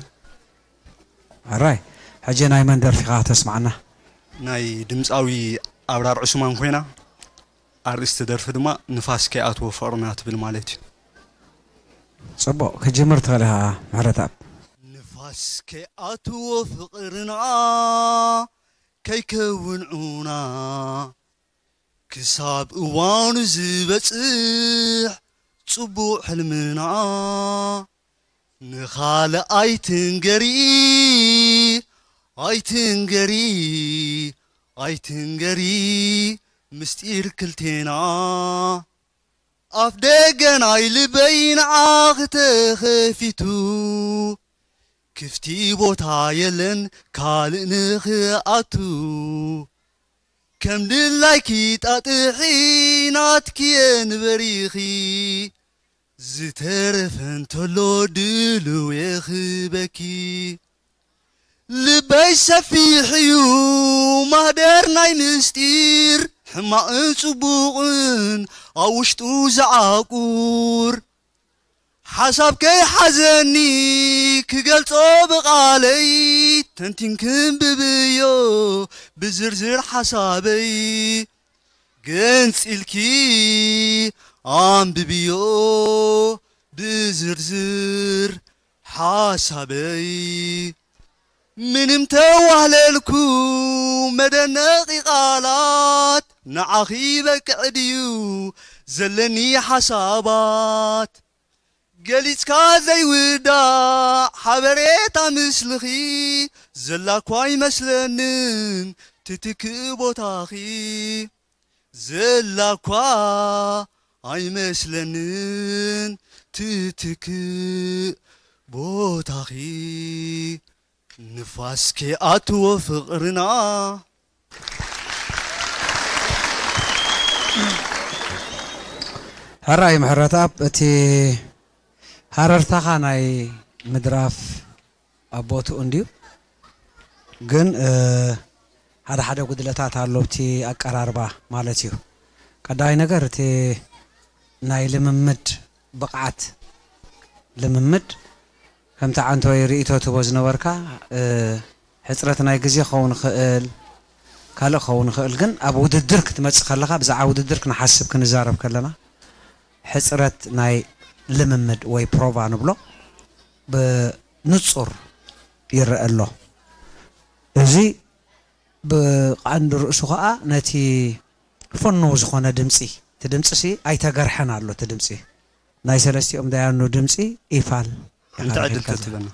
ኣራይ፣ ሕጂ ናይ መን ደርፊ ኢኻ ከተስምዓና? ናይ ድምጻዊ ኣብራር ዑስማን ኮይና፣ ኣርእስቲ ደርፊ ድማ ንፋስ ከይኣትዎ ፍቕርና ትብል ማለት እዩ። ጽቡቕ፣ ክትጅምር ትኽእል ኢኻ ምሕረተኣብ። ንፋስ ከይኣትዎ ፍቕርና ከይከውን ዑና፣ ክሳብ እዋኑ ዝበጽሕ ጽቡቕ ሕልምና፣ ንኻልእ ኣይትንገሪ፣ ኣይትንገሪ፣ ኣይትንገሪ ምስጢር ክልቴና። ኣፍ ደገ ናይ ልበይ ንዓኺ ተኸፊቱ፣ ክፍቲ ቦታ የለን ካልእ ንኽኣቱ። ከም ድላይኪ ጣጥሒ ናትኪ ንበሪኺ፣ ዝተረፈ እንተሎ ድልው የኽበኪ። ልበይ ሰፊሕ እዩ ማህደር ናይ ምስጢር፣ ሕማቕን ጽቡቕን ኣብ ውሽጡ ዝዓቁር። ሓሳብ ከይሓዘኒ ክገልጾ ብቓለይ፣ ተንቲንኪ ኣንብብዮ ብዝርዝር ሓሳበይ። ገንጺልኪ ኣንብብዮ ብዝርዝር ሓሳበይ። ምንም ተዋህለልኩ መደነቒ ቃላት፣ ንዓኺ በቅዕ ድዩ ዘለኒ ሓሳባት? ገሊጽካ ዘይውዳእ ሓበሬታ ምስልኺ፣ ዘላኳ ኣይመስለንን ትትክእ ቦታኺ። ዘላኳ ኣይመስለንን ትትክእ ቦታኺ። ንፋስ ከይኣትዎ ፍቕርና። ሕራይ ምሕረተኣብ፣ እቲ ሃረርታኻ ናይ ምድራፍ ኣብ ቦትኡ እንድዩ፣ ግን፣ እ፣ ሓደ ሓደ ጉድለታት ኣሎ ኣብቲ ኣቀራርባ ማለት እዩ። ቀዳማይ ነገር እቲ ናይ ልምምድ ብቕዓት፣ ልምምድ ከምቲ ዓንተወይ ርእይቶ ትህቦ ዝነበርካ፣ እ፣ ሕፅረት ናይ ግዜ ክኸውን ይኽእል፣ ካልእ ክኸውን ይኽእል። ግን ኣብ ውድድር ክትመፅእ ከለኻ፣ ብዛዕባ ውድድር ክንሓስብ ክንዛረብ ከለና፣ ሕፅረት ናይ ልምምድ ወይ ፕሮቫ ንብሎ ብንፁር ይረአ ኣሎ። እዚ ብቐንዲ ርእሱ ኸዓ ነቲ ፍኑው ዝኾነ ድምፂ፣ እቲ ድምፂ ሲ ኣይተገርሐን ኣሎ። እቲ ድምፂ፣ ናይ ሰለስቲኦም ዳያኑ ድምፂ ኢፋል እንተ ዕድል ኢኻ ተትበና።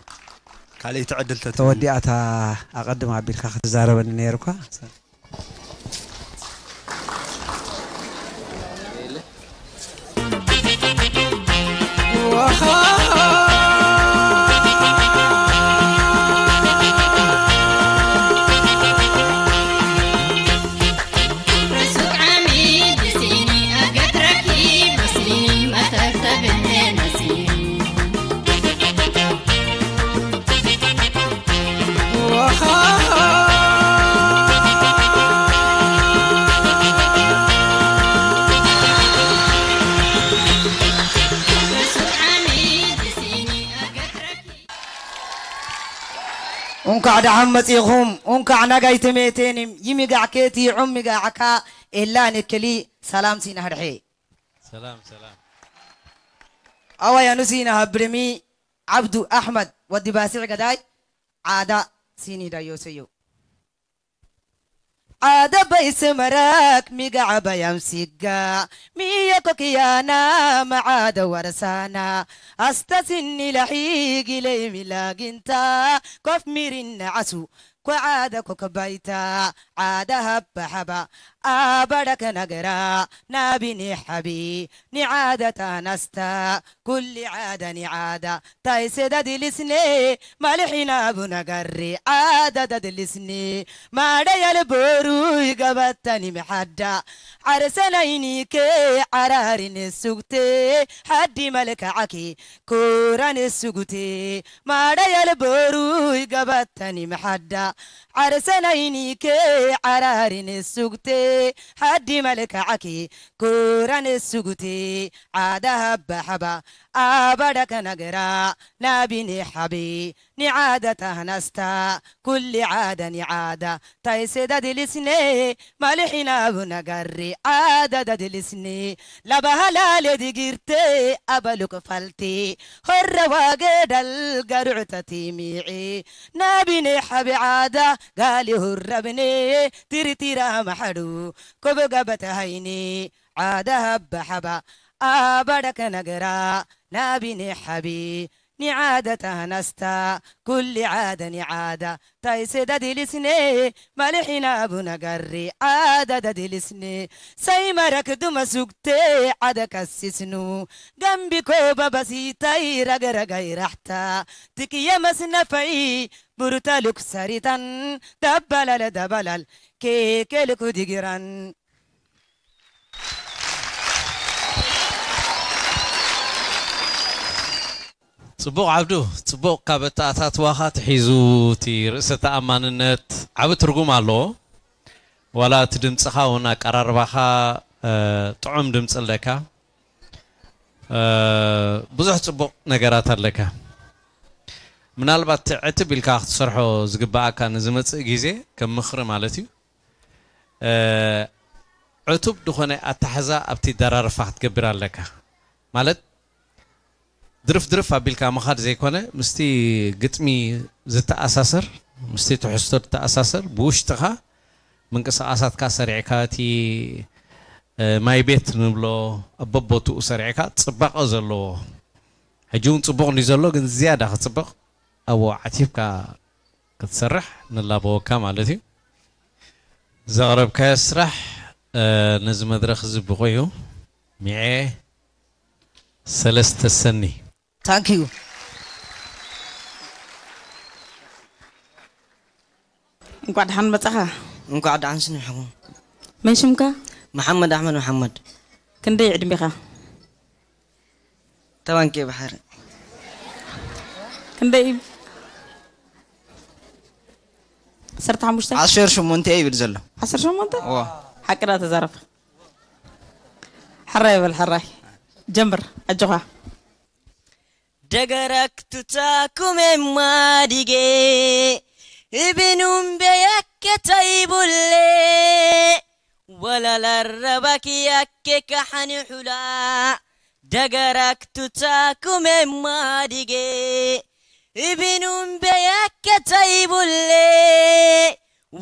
ካልኣይቲ ዕድል ተትበና። ተወዲኣታ ኣቐድም ኣቢልካ ክትዛረበኒ ነይሩ እኳ። እንኳዕ ደሓን መጺእኹም፣ እንኳዕ ናጋይ ተሜቴኒም ይሚጋዕ ኬቲ ዑም ሚጋዕካ ኤላ ንክሊ ሰላም ሲና ህድሐ። ሰላም፣ ሰላም። ኣዋይ ኣኑሲና ሃብርሚ ዓብዱ ኣሕመድ ወዲ ባሲዕ ገዳይ ዓዳ ሲኒ ዳዮሰዮ። ዓደ በይስ መረክ ሚጋዕ በያም ሲጋ ሚየኮ ክያና መዓደ ወረሳና ኣስተ ሲኒ ለሒጊ ለይሚላጊንታ ኮፍ ሚሪነ ዓሱ ኮዓደ ኮከባይታ ዓደ ሃባ ሓባ ኣባዳ ከነገራ ናቢኒ ሓቢ ኒዓደ ታናስታ ኩሊ ዓደ ኒዓዳ ታይሰ ዳድልስኔ ማልሒና ቡነጋሪ ዓዳ ዳድልስኔ ማዳ ያለቦሩ ይገባታኒ መሓዳ ዓረሰናይኒከ ዓራሪን ሱግቴ ሓዲ መልክዓኪ ኩራን ሱጉቴ ማዳ ያለቦሩ ይገባታኒ መሓዳ ዓረሰናይኒከ ዓራሪን ሱግቴ ሓዲ መልክዓኪ ኩራን ሱጉቴ ዓዳ ሃባ ሓባ ኣባዳ ከነገራ ናቢኒ ሓቢ ኒዓዳ ታህናስታ ኩሊ ዓዳ ኒዓዳ ታይሰ ዳድልስኔ ማልሒና ቡነጋሪ ዓዳ ዳድልስኔ ላባሃላለ ድግርቴ ኣበሉ ክፋልቲ ሆረዋ ገዳል ጋሩዕተቲ ሚዒ ናቢኒ ሓቢ ዓዳ ጋሊ ሁረብኔ ትርቲራ ማሓዱ ኮበጋበተ ሃይኒ ዓዳ ሃባ ሓባ ኣባዳ ከነገራ ናቢኒ ሓቢ ኒዓደ ታህናስታ ኩሊ ዓደ ኒዓዳ ታይሰ ዳድልስኔ ማልሒና ቡነጋሪ ዓዳ ዳድልስኔ ሰይመረክ ዱመ ሱግቴ ዓደ ከሲስኑ ገምቢኮ በበሲታይ ረገረጋይ ራሕታ ትክየ መስነፈይ ቡሩታ ሉክ ሰሪታን ደባላለ ደባላል ኬኬልኩ ድግራን ጽቡቕ ዓብዱ፣ ጽቡቕ። ካብ ኣተኣታትዋኻ ትሒዙ እቲ ርእሰ ተኣማንነት ዓቢ ትርጉም ኣለዎ። ዋላ እቲ ድምጽኻ እውን ኣቀራርባኻ ጥዑም ድምጺ ኣለካ። ብዙሕ ጽቡቕ ነገራት ኣለካ። ምናልባት ዕትብ ኢልካ ክትሰርሖ ዝግብኣካ ንዝመጽእ ግዜ ከም ምኽሪ ማለት እዩ። ዕቱብ ዝኾነ ኣታሕዛ ኣብቲ ደራርፋ ክትገብር ኣለካ። ማለት ድርፍ ድርፍ ኣቢልካ ምኻድ ዘይኮነ ምስቲ ግጥሚ ዝተኣሳሰር ምስቲ ትሕዝቶ ዝተኣሳሰር ብውሽጥኻ ምንቅስቓሳትካ ሰሪዕካ እቲ ማይ ቤት ንብሎ ኣብ በቦትኡ ሰሪዕካ ጽባቐ ዘለዎ ሕጂ እውን ጽቡቕ እንዲ ዘሎ ግን ዝያዳ ክጽብቕ ኣብኡ ዓቲብካ ክትሰርሕ ንላበወካ ማለት እዩ። ዘቕረብካዮ ስራሕ ነዚ መድረኽ እዚ ብቑ እዩ። ሚዔ ሰለስተ ሰኒ። Thank you። እንኳዕ ደሓን መጻኻ። እንኳዕ ደሓን ስኒሕኹም። መን ሽምካ? መሓመድ ኣሕመድ መሓመድ። ክንደይ ዕድሜኻ? ተባንኬ ባሕሪ። ክንደይ እዩ? ዓሰርተ ሓሙሽተ? ዓሰርተ ሸሞንተ ይብል ዘሎ። ዓሰርተ ሸሞንተ? እወ። ሓቂ ዳ ተዛረብካ? ሕራይ በል ሕራይ። ጀምር ኣጆኻ። ደገረክቱታ ኩሜማ ዲጌ Ibinumbe yakke taibule. Walalarrabaki yakke kaxani xula. Dagaraktuta kume madige. Ibinumbe yakke taibule.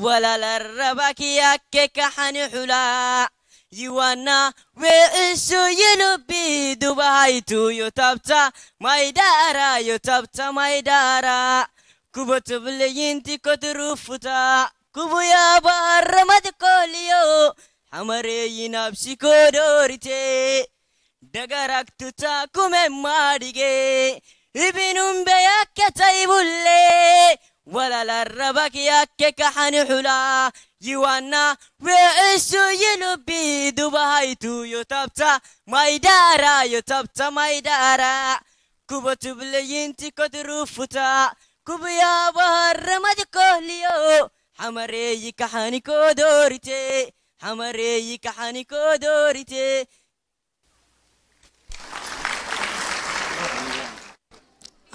Walalarrabaki yakke kaxani xula. Yiዋና ዌዕሱ ይሉቢ ዱባሃይቱ ዮታብታ ማይዳራ ዮታብታ ማይዳራ። Kubo tubli yinti koturufuta. Kubu ya barra mati koliyo. Hamare yinabsi kodorite. Dagaraktuta kume madige. Ibinumbe yakke taibule. Walalarrabaki yakke kaxani xula. Yiዋና ዌዕሱ ይሉቢ ዱባሃይቱ ዮታብታ ማይዳራ ዮታብታ ማይዳራ። Kubo tubli yinti koturufuta. Kubu ya barra mati koliyo. Hamare yikaxani kodorite. Hamare yikaxani kodorite.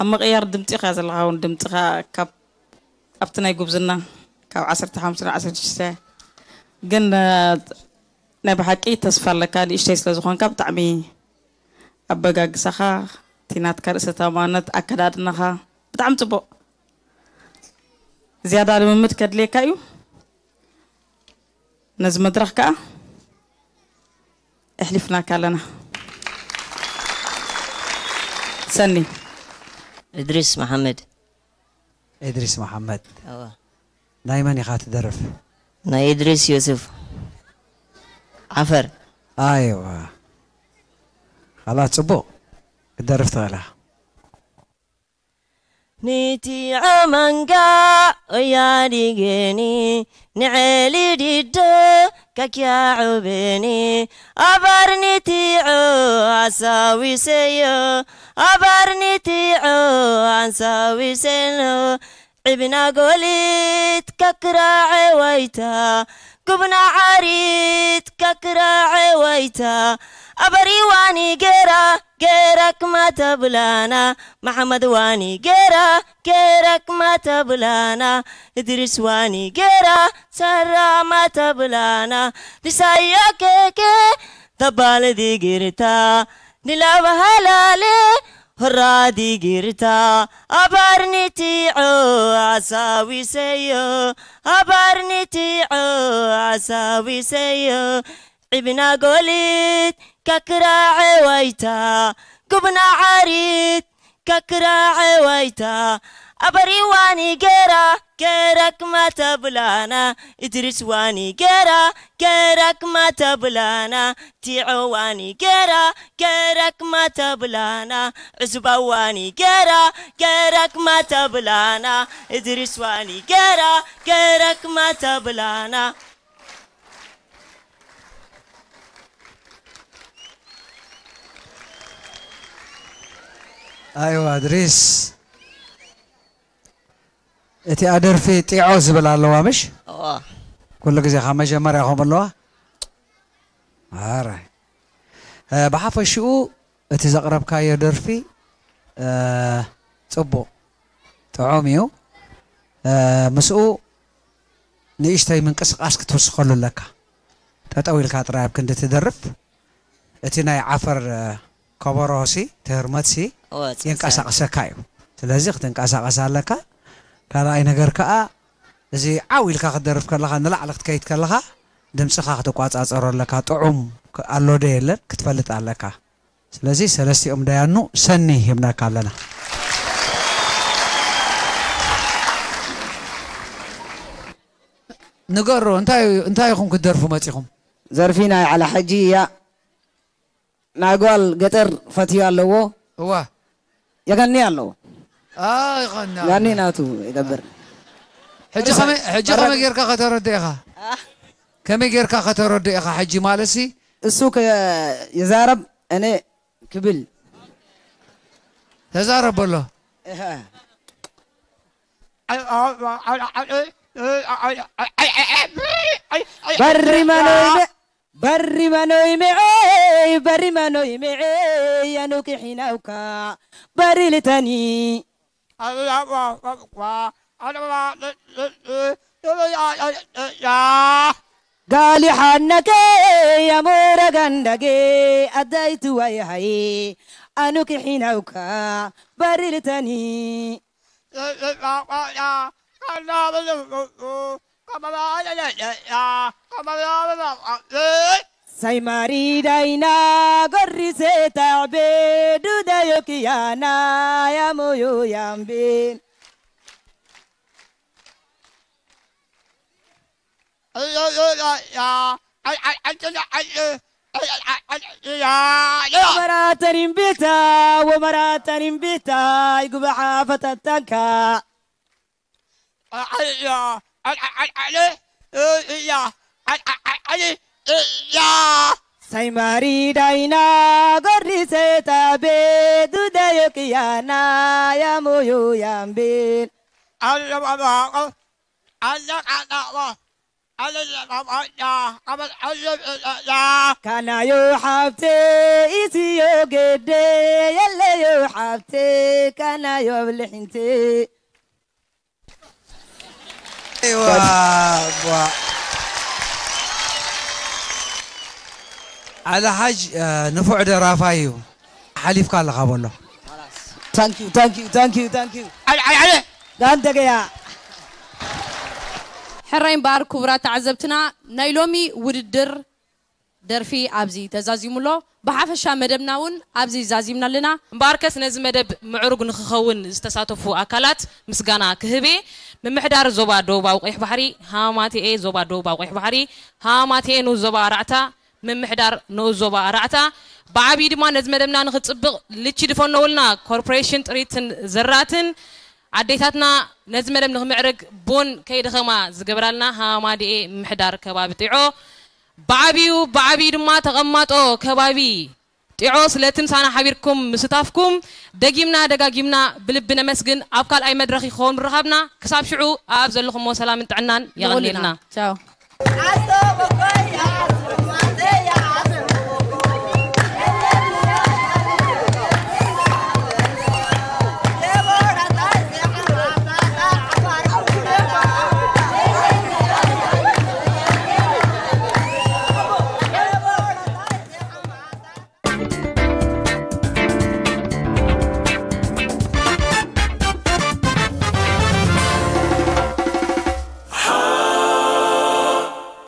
ኣብ ምቕያር ድምፂኻ ዘለኻ እውን ድምፅኻ ካብ ኣብቲ ናይ ጉብዝና ካብ ዓሰርተ ሓሙሽተ ናብ ዓሰርተ ሽዱሽተ ግን ናይ ብሓቂ ተስፋ ኣለካ ንእሽተይ ስለ ዝኾንካ ብጣዕሚ ኣበጋግሳኻ እቲ ናትካ ርእሰ ተማነት ኣከዳድናኻ ብጣዕሚ ፅቡቕ። ዝያዳ ልምምድ ከድልየካ እዩ። ነዚ መድረኽ ከዓ ኣሕሊፍናካ ኣለና። ሰኒ። እድሪስ መሓመድ። እድሪስ መሓመድ። ኣዋ። ናይ መን ኢኻ ትደርፍ? ናይ እድሪስ ዮሱፍ። ዓፈር። ኣይዋ ኻላስ ፅቡቕ ክትደርፍ ትኽእል ኢኻ። ኒቲዖ መንጋ ኦያዲገኒ ንዔሊ ዲዶ ከኪያዑበኒ ኣባር ኒቲዖ ኣሳዊሰዮ ኣባር ኒቲዖ ኣንሳዊሰዮ ዕብና ጎሊት ከክራዐ ወይታ ጉብና ዓሪት ከክራዐ ወይታ ኣበሪዋኒ ገራ ገራክማ ተብላና መሓመድ ዋኒ ገራ ገራክማ ተብላና እድሪስ ዋኒ ገራ ሰራማ ተብላና ዲሳዮ ኬኬ ተባል ዲግርታ ዲላባሃላሌ ሆራ ዲግርታ ኣባር ኒቲዖ ኣሳዊሰዮ ኣባር ኒቲዖ ኣሳዊሰዮ ዕብና ጎሊት ከክራዐ ወይታ ጉብና ዓሪት ከክራዐ ወይታ ኣበሪዋኒ ገራ ገራክማ ተብላና እድሪስ ዋኒ ገራ ገራክማ ተብላና ቲዖ ዋኒ ገራ ገራክማ ተብላና ዕሱባ ዋኒ ገራ ገራክማ ተብላና እድሪስ ዋኒ ገራ ገራክማ ተብላና ኣይዋ እድሪስ እቲኣ ደርፊ ጢዖ ዝብል ኣለዋ ምሽ እዋ ኩሉ ግዜ ካብ መጀመርያ ከምኡ ኣለዋ ኣረ ብሓፈሽኡ እቲ ዘቕረብካዮ ደርፊ ጽቡቕ ጥዑም እዩ ምስኡ ንእሽተይ ምንቅስቃስ ክትውስኸሉ ኣለካ ጠጠው ኢልካ ጥራይ ኣብ ክንዲ ትደርፍ እቲ ናይ ዓፈር ከበሮ ሲ ትህርመት ሲ የንቀሳቅሰካ እዩ ስለዚ ክትንቀሳቀስ ኣለካ ካልኣይ ነገር ከዓ እዚ ዓው ኢልካ ክትደርፍ ከለካ ንላዕሊ ክትከይድ ከለካ ድምፅኻ ክትቋፃፀሮ ኣለካ ጥዑም ኣሎ ዶ የለን ክትፈልጥ ኣለካ ስለዚ ሰለስቲኦም ዳያኑ ሰኒ ሂብናካ ኣለና ንገሮ እንታይ እንታይ ኢኹም ክትደርፉ መፂኹም ዘርፊ ናይ ዓላ ሕጂ እያ ናይ ጓል ገጠር ፈትዮ ኣለዎ እዋ የቀኒ ኣለዎ ኣይ ቐና ጋኒ ናቱ ይገብር ሕጂ ከመይ ሕጂ ከመይ ጌርካ ከተረድእ ኢኻ ከመይ ጌርካ ከተረድእ ኢኻ ሕጂ ማለት ሲ እሱ ከ- ይዛረብ እኔ ክብል ተዛረብ በሎ እህ። በሪ መኖይመ በሪ መኖይመ በሪ መኖይመ ያኑኪ ሒናውካ በሪ ልተኒ ጋሊ ሓነከ የሞረ ገንደጌ ኣዳይቱ ወይ ሃይ ኣኑ ክሒነውካ ባሪልተኒ ሳይማሪ ዳይና ጎሪሴ ታዕቤ ዱዳዮ ክያና ያሞዮ ያምቤን ወመራተኒምቤታ ወመራተኒምቤታ ይጉባሓ ፈተተንካ ሳይማሪ ዳይና ጎሪሴ ታቤ ዱዳዮ ክያና ያሞዮ ያምቤን ካናዮ ሓብቴ ኢትዮ ግደ የለዮ ሓብቴ ካናዮ ኣብልሕንቴ እዋ እዋ ዓሊ ሓጅ ንፉዕ ደራፋይ እዩ። ሓሊፍካ ኣለኻ በሎ። ታንኪዩ ታንኪዩ ታንኪዩ ታንኪዩ ጋንተ ገያ ሕራይ እምበኣር ክቡራት ተዓዘብትና ናይ ሎሚ ውድድር ደርፊ ኣብዚ ተዛዚሙ ኣሎ። ብሓፈሻ መደብና እውን ኣብዚ ዛዚምና ኣለና። እምበኣርከስ ነዚ መደብ ምዕሩግ ንኽኸውን ዝተሳተፉ ኣካላት ምስጋና ክህብ እየ። ምምሕዳር ዞባ ደቡባዊ ቀይሕ ባሕሪ፣ ሃማማተኤ ዞባ ደቡባዊ ቀይሕ ባሕሪ፣ ሃማማተኤ ንኡስ ዞባ ኣራዕታ፣ ምምሕዳር ንኡስ ዞባ ኣራዕታ፣ ብዓብዪ ድማ ነዚ መደብና ንኽፅብቕ ልቺ ድፈነውልና ኮርፖሬሽን ጥሪትን ዘራትን ኣዴታትና ነዚ መደብ ንኽምዕርግ ቡን ከይደኸማ ዝገብራልና ሃማማተኤ ምምሕዳር ከባቢ ጢዖ፣ ብዓብዩ ብዓብዩ ድማ ተቐማጦ ከባቢ ጢዖ ስለቲ ምሳና ሓቢርኩም ምስታፍኩም ደጊምና ደጋጊምና ብልቢ ነመስግን። ኣብ ካልኣይ መድረኽ ይኸውን ምርኻብና። ክሳብ ሽዑ ኣኣብ ዘለኹሞ ሰላምን ጥዕናን የቐንየልና። ቻው።